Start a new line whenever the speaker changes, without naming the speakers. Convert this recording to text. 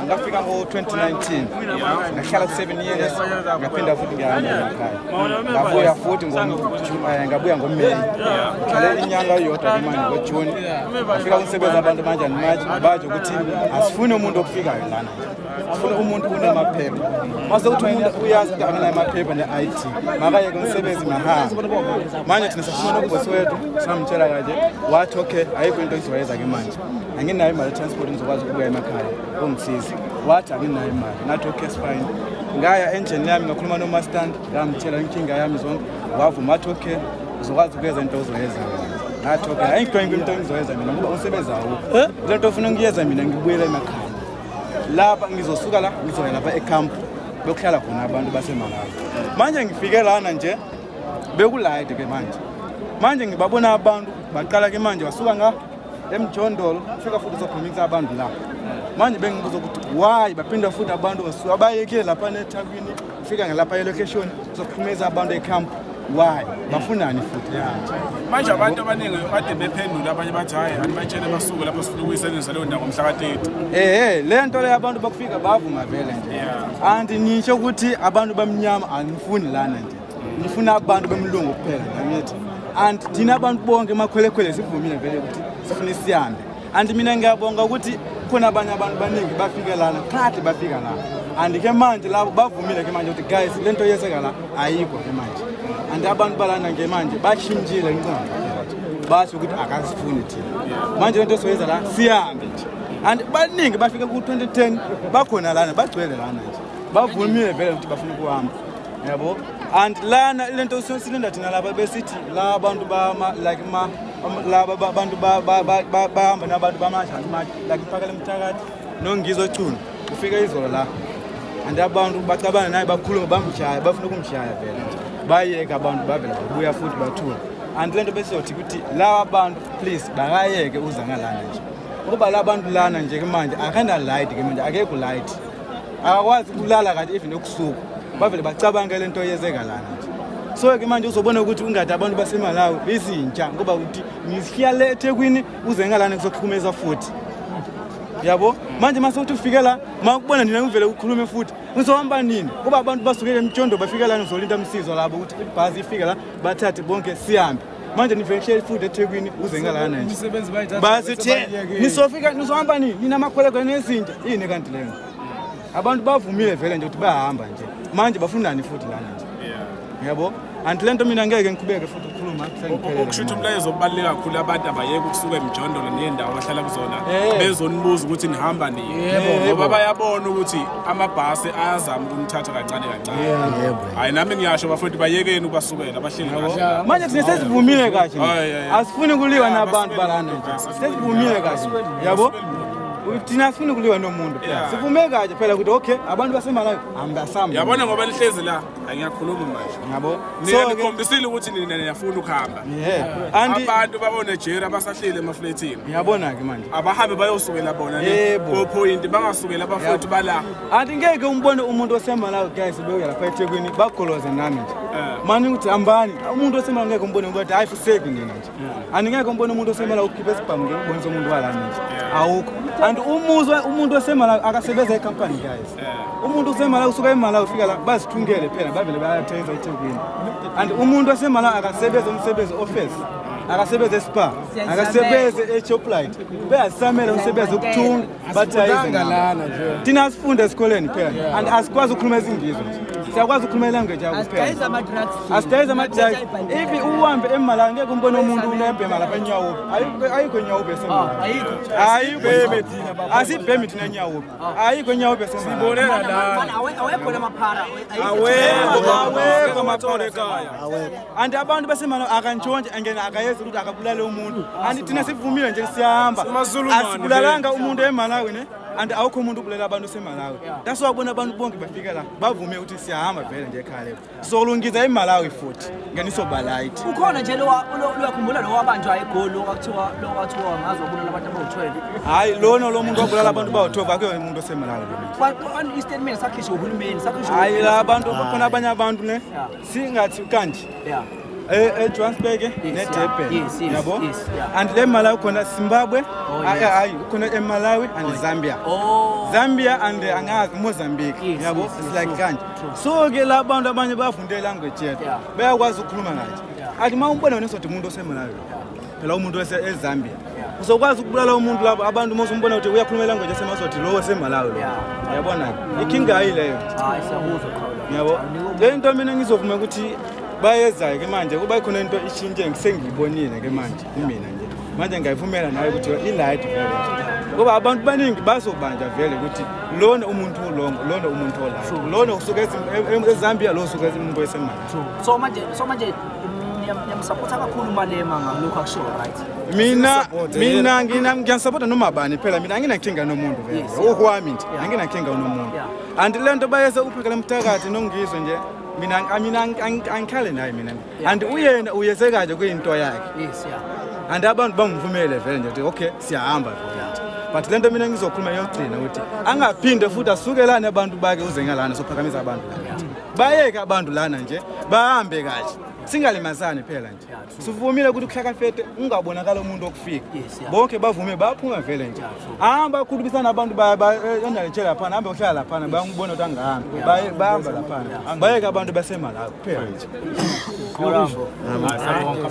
Ngafika ngo-2019, ngahlala ku-7 years, ngaphinda futhi ngiyahamba emakhaya, ngabuya futhi ngabuya ngoMeyi, ngihlale inyanga eyodwa ke manje. NgoJuni ngafika kumsebenzi. Abantu manje animaji batsho ukuthi asifuni umuntu okufikayo lana nje, sifuna umuntu unemaphepha. Mase kuthi umuntu uyazi ukuthi akanayo amaphepha ne-ID, makayeke umsebenzi, mahambe. Manje thina safuna ubhosi wethu, samtshela kanje, wathi okay, ayikho into engizoyenza ke manje, anginayo imali ye-transport, ngizokwazi ukubuya emakhaya, ongisiza. Wathi anginayo imali, ngathi okay, fine. Ngaya endlini yami, ngakhuluma nomastand, ngamtshela inkinga yami zonke, wavuma, wathi okay, uzokwazi ukuyenza into ozoyenza. Ngathi okay, ayikho into engizoyenza mina ngoba umsebenzi awukho. Le nto ofuna ngiyenza mina, ngibuyele emakhaya. Lapha ngizosuka la, ngizoya lapha ecamp bekuhlala khona abantu baseMalawi. Manje ngifike lana nje bekulayide ke manje. Manje ngibabona abantu baqala ke manje basuka nga emjondolo, fika futhi uzokhulumisa abantu la. Manje bengibuza ukuthi why baphinda futhi abantu basuka abayekile lapha neThekwini, fika ngalapha elocation, uzokhulumisa abantu ecamp, why bafunani futhi manje?
Manje abantu abaningi kade bephendula, abanye bathi hhayi, anibatshele basuke lapho, sifuna ukuyisebenzisa leyo ndawo ngomhla ka-30.
Ehe, le nto le abantu bakufika bavuma vele nje. Anti nisho ukuthi abantu bamnyama anifuni lana nje, nifuna abantu bemlungu kuphela ngithi. And thina abantu bonke emakhwelekhwele sivumile vele ukuthi sifuna isihambe. And mina ngiyabonga ukuthi khona abanye abantu baningi bafike lana kade bafika la, and ke manje labo bavumile ke manje ukuthi guys, le nto yenzeka la ayikho ke manje. And abantu balana ke manje bashintshile ingqondo, basho ukuthi akasifuni thina manje le nto soyenza la, sihambe nje. And baningi bafike ku-2010 bakhona lana, bagcwele lana nje, bavumile vele ukuthi bafuna ukuhamba, yabo. And lana le nto silinda thina lapha, besithi la bantu bama like ma laba bantu bahamba nabantu bamanje manje like iphakela emthakathi nongizwe chunu ufike izolo la, and abantu bacabana naye, bakhuluma, bamshaya, bafuna ukumshaya vele nje. Bayeka abantu, bavela babuya futhi bathula. And le nto besizothi ukuthi laba bantu please bakayeke uza ngalana nje, ngoba la bantu lana nje ke manje akana light ke manje, akekho light, akakwazi ukulala kahle even ebusuku, bavele bacabange le nto yenzeka lana nje. So ke manje uzobona ukuthi ungathi abantu baseMalawi bezintsha, ngoba ukuthi ngishiya le eThekwini, uze ngalana kuzoxhumeza futhi, yabo. Manje mase uthi ufike la, makubona nina uvele ukhulume futhi, ngizohamba nini? Kuba abantu basuke emjondo bafike lana, ngizolinda umsizo labo ukuthi ibhasi ifike la, bathathe bonke sihambe. Manje nivele hleli futhi eThekwini, uze ngalana nje.
Imisebenzi bayithatha.
Basithi nisofika, nizohamba nini nina amakhwelekwe nezinja yini kanti leyo? Abantu bavumile vele nje ukuthi bayahamba nje manje, bafunani futhi lana nje, yabo? Anti le nto mina ngeke ngiqhubeke futhi ukukhuluma, sengiphelele.
Okusho ukuthi umlayezo obaluleke kakhulu, abantu abayeke ukusuka emjondolo ney'ndawo abahlala kuzona
Eh.
bezonibuza ukuthi nihamba nini, ngoba bayabona ukuthi amabhasi ayazama ukunithatha kancane kancane. Hhayi, nami ngiyasho bafowethu, bayekeni ukubasukela, bahleli kahle.
Manje thina sesivumile kahle nje.
Ayi, ayi, ayi.
Asifuni kuliwa nabantu
basukele
balana nje.
basi.
Sesivumile kahle, yabo. Thina asifuni kuliwa nomuntu. Sivume kahle phela ukuthi okay, abantu baseMalawi ambasambe.
Yabona, ngoba nihlezi la, angiyakhuluma manje.
Yabo.
Nina
So ke
nikhombisile ukuthi nina niyafuna ukuhamba.
Yeah, anti
Abantu babonejeri abasahleli emafletini
ngiyabona ke manje.
Abahambe bayosukela bona le
Yebo.
kophoyinti, bangasukela abafowethu bala.
Anti ngeke umbone umuntu oseMalawi guys beuya lapha eThekwini bagoloze nami nje.
Eh.
Mani ukuthi hambani, umuntu oseMalawi ngeke umbone ukuthi hayi, fuseki nina nje. Ani ngeke umbone umuntu oseMalawi ukhiphe isibhamu ngeke ubonise umuntu walana nje. Awukho. And umuzwe umuntu oseMalawi akasebenza ecompany guys. Umuntu oseMalawi usuka eMalawi ufika la, bazithungele phela, bavele bayathenza eThekwini. And umuntu oseMalawi akasebenza umsebenzi office. Akasebenze eSpar, akasebenze eShoprite. Beyasamela umsebenzi ukuthunga, bathi ayize
Asifundanga
ngapha.
lana nje.
Thina asifunde esikoleni phela and asikwazi ukukhuluma izingizwe nje, siyakwazi ukukhuluma ilanguage yakho kuphela.
Asidayisa ama-drugs.
Asidayisa ama-drugs. If uhambe eMalawi ngeke umbone umuntu unebhema lapha enyawupe. Ayikho, ayikho enyawupe eseMalawi.
Ayikho.
Ayikho, asibhemi thina enyawupe, ayikho enyawupe eseMalawi.
Sibonela lana.
Awekho lamaphara.
Awekho.
Awekho
amathole
amathole
ekhaya.
And abantu baseMalawi akantshontshe, angena akayezi ukuthi akabulale umuntu. And thina sivumile nje, siyahamba.
Amazulumane.
Asibulalanga umuntu eMalawi ne, and awukho umuntu ubulela abantu oseMalawi. That's why ubona abantu bonke bafika la bavume ukuthi siyahamba vele nje ekhaya lebo, sizolungisa iMalawi futhi ngenisoba light.
Ukhona nje lo uyakhumbula lo wabanjwa eGoli, lo kwathiwa ngazi wabulala abantu abawu-12?
Hayi, lona lo muntu wabulala abantu bawu-12 akuyo umuntu oseMalawi lo.
I-statement sakhishwa uhulumeni, sakhishwa.
Hayi, la bantu bakhona abanye abantu ne, singathi kanje. eJohannesburg neDurban.
Yes,
Yabo?
yes, yeah.
And le Malawi khona Zimbabwe,
Oh,
hayi
yes.
hayi, khona eMalawi and Zambia.
Oh.
Zambia and angazi Mozambique. Yabo?
Yes,
It's like
true,
kanje.
true.
So ke la bantu abanye bafunde language yethu. Bayakwazi ukukhuluma kanje. Athi uma umbona wena sothi umuntu oseMalawi. Phela umuntu wase eZambia. Uzokwazi ukubulala umuntu lapho abantu uma usumbona ukuthi uyakhuluma language yaseMasothi lo waseMalawi lo. Yabona? Inkinga ayileyo.
Hayi, siyakuzwa qhawe.
Yabo. Le nto mina ngizovuma ukuthi bayezayo ke manje kuba khona into ishintshe ngisengiyibonile ke manje kumina nje. Manje ngiyayivumela nayo ukuthi i-light vele nje. Ngoba abantu baningi bazobanja vele ukuthi lona umuntu olongo, lona umuntu olight. Lona usuka eZambia, lo usuka eZimbabwe eseMalawi.
So manje niyamsupporta kakhulu uMalema ngalokhu akushoyo, right?
Mina
Siyasupport,
mina ngina ngiyasupporta noma bani phela, mina anginankinga nomuntu vele. Okwami nje anginankinga nomuntu. And le nto bayese uphekela umthakathi nongizwe nje mina angikhale naye mina. And uyena uyese kanje kuyinto yakhe. And abantu bangivumele vele nje ukuthi okay siyahamba vele. But le nto mina ngizokhuluma yogcina ukuthi angaphinde futhi asukelane abantu bakhe uze ngalana sophakamisa abantu lana. Bayeke abantu lana nje bahambe kahle. Singalimazani phela nje. Sivumile ukuthi kuhlakafete ungabonakala umuntu okufika. Bonke bavume baphuma vele nje. Hamba khulumisana abantu endaletshela laphana, hambe uhlala laphana bayangibona ukuthi angahambi. Bahamba laphana. Bayeke abantu baseMalawi kuphela nje.
Qhawe.
Hayi, siyabonga.